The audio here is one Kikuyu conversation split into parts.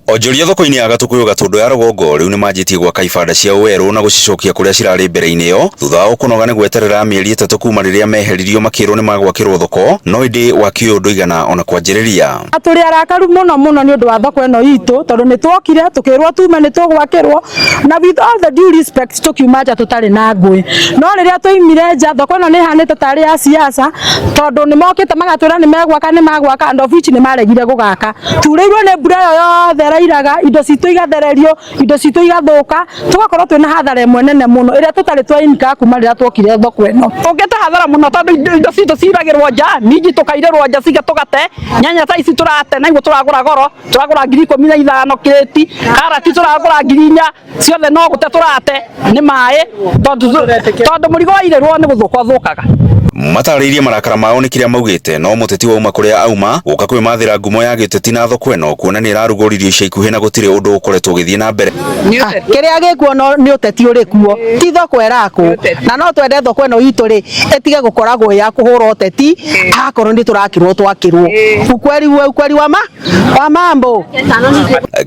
Onjoria thoko-inĩ ya Gatũkũyũ Gatũndũ ya rũgongo rĩu nĩmanjĩtie gwaka ibanda cia werũ na gũcicokia kũrĩa cirarĩ mbere-inĩ ĩyo thutha wao kũnoga nĩ gweterera mĩeri 3 kuma rĩrĩa meheririo makĩrwo nĩ magwakĩrwo thoko no ĩndĩ waki ũyũ ndũigana ona kwanjĩrĩria. Tũrĩ arakaru mũno mũno nĩ ũndũ wa thoko ĩno itũ tondũ nĩ twokire tũkĩrwo tume nĩ tũgwakĩrwo na with all the due respect tũkiuma nja tũtarĩ na ngũĩ no rĩrĩa tũimire nja thoko ĩno nĩ ĩhanĩte tarĩ ya siasa tondũ nĩ mokĩte magatwĩra nĩ megwaka nĩ magwaka and of which nĩ maregire gũgaka. Turĩirwo nĩ mbura ĩyo yothe ĩrairaga indo citũ igathererio indo citũ igathuka tugakorwo twĩna hathara ĩmwe nene mũno ĩrĩa tũtarĩ twainka kuma rĩrĩa twokire thoko ĩno. Tũngĩte hathara mũno tondũ indo citũ ciragĩrwo nja minji tũkairĩrwo nja ciga tũgate nyanya ta ici tũrate na iguo tũragũra goro tũragũra 15,000 kirĩti karati tũragũra 4,000 ciothe no gũte tũrate nĩ maĩ tondũ mũrigo wairĩrwo nĩ gũthũka ũthũkaga. Matarĩirie marakara mao nĩ kĩrĩa maugĩte no mũteti wauma kũrĩa auma gũka kwĩmathĩra ngumo ya gĩũteti na thoko ĩno kuona nĩ ĩrarugũririo ica ikuhĩ na gũtirĩ ũndũ ũkoretwo ũgĩthiĩ na mbere. Kĩrĩa gĩkuo no nĩ ũteti ũrĩ kuo ti thoko ĩrakwo na no twende thoko ĩno itũ rĩ ĩtige gũkoragwo ya kũhũra ũteti akorwo nĩ tũrakĩrwo twakĩrwo ukweli ukweli wa ma wa mambo.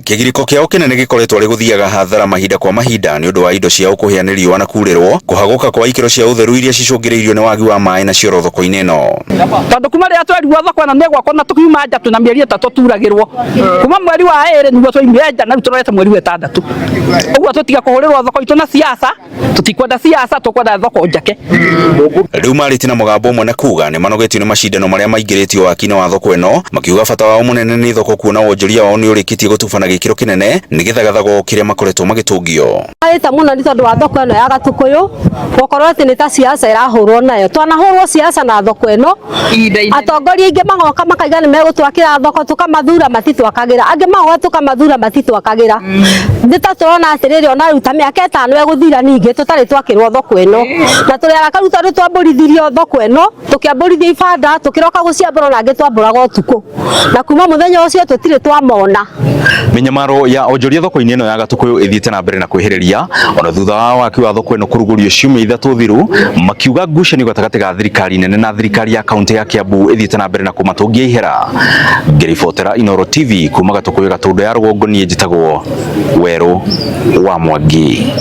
Kĩgirĩko kĩao kĩnene gĩkoretwo arĩ gũthiaga hathara mahinda kwa mahinda nĩ ũndũ wa indo ciao kũhĩa nĩ riũa na kurĩrwo kũhagũka kwa ikĩro cia ũtheru iria cicũngĩrĩirio nĩ wagi wa maĩ na cioro thoko-inĩ ĩno. Tondũ kuma rĩrĩa twerirwo thoko ĩno nĩ gwakwo na tũkiuma nja twĩna mĩeri 3 turagĩrwo kuma mweri wa 2 nĩguo twaimire nja na rĩu tũrorete mweri wa 6 ũguo tũtige kũhũrĩrwo thoko itũ na siasa tũtikwenda siasa tũkwenda thoko njake. Rĩu marĩtie na mũgambo ũmwe na kuga nĩ manogetio nĩ macindano marĩa maingĩrĩtio waki-inĩ wa thoko ĩno makiuga bata wao mũnene nĩ thoko kuona wonjoria wao nĩ ũrĩkĩtie gũtubana gĩkĩro kĩnene nĩ gĩthagathago kĩrĩa makoretwo magĩtũngio. Marĩte mũno nĩ tondũ wa thoko ĩno ya Gatũkũyũ gũkorwo atĩ nĩ ta siasa ĩrahũrwo nayo twanahũrwo siasa na thoko ĩno atongoria aingĩ magoka makaiga nĩ megũtwakĩra thoko tũkamathura matitwakagĩra angĩ magoka tũkamathura matitwakagĩra nĩ ta tũrona atĩrĩrĩ ona rĩu ta mĩaka 5 ĩgũthira ningĩ tũtarĩ twakĩrwo thoko ĩno na tũrĩ arakaru tondũ twambũrithirio thoko ĩno tũkĩambũrithia ibanda tũkĩroka gũciambũra na angĩ twambũraga ũtukũ na kuma mũthenya ũcio tũtirĩ twamona. Mĩnyamaro ya onjoria thoko-inĩ ĩno ya Gatũkũyũ ĩthiĩte na mbere na kwĩhĩrĩria ona thutha wa waki wa thoko ĩno kũrugũrio ciumia 3 thiru makiuga ngucanio gatagatĩ ga thirikari nene na thirikari ya kaunti ya Kiambu ĩthiĩte na mbere na kũmatũngia ihera. Ngĩribotera Inooro TV kuma Gatũkũyũ Gatũndũ ya rũgongo niĩ njĩtagwo Werũ wa Mwangi.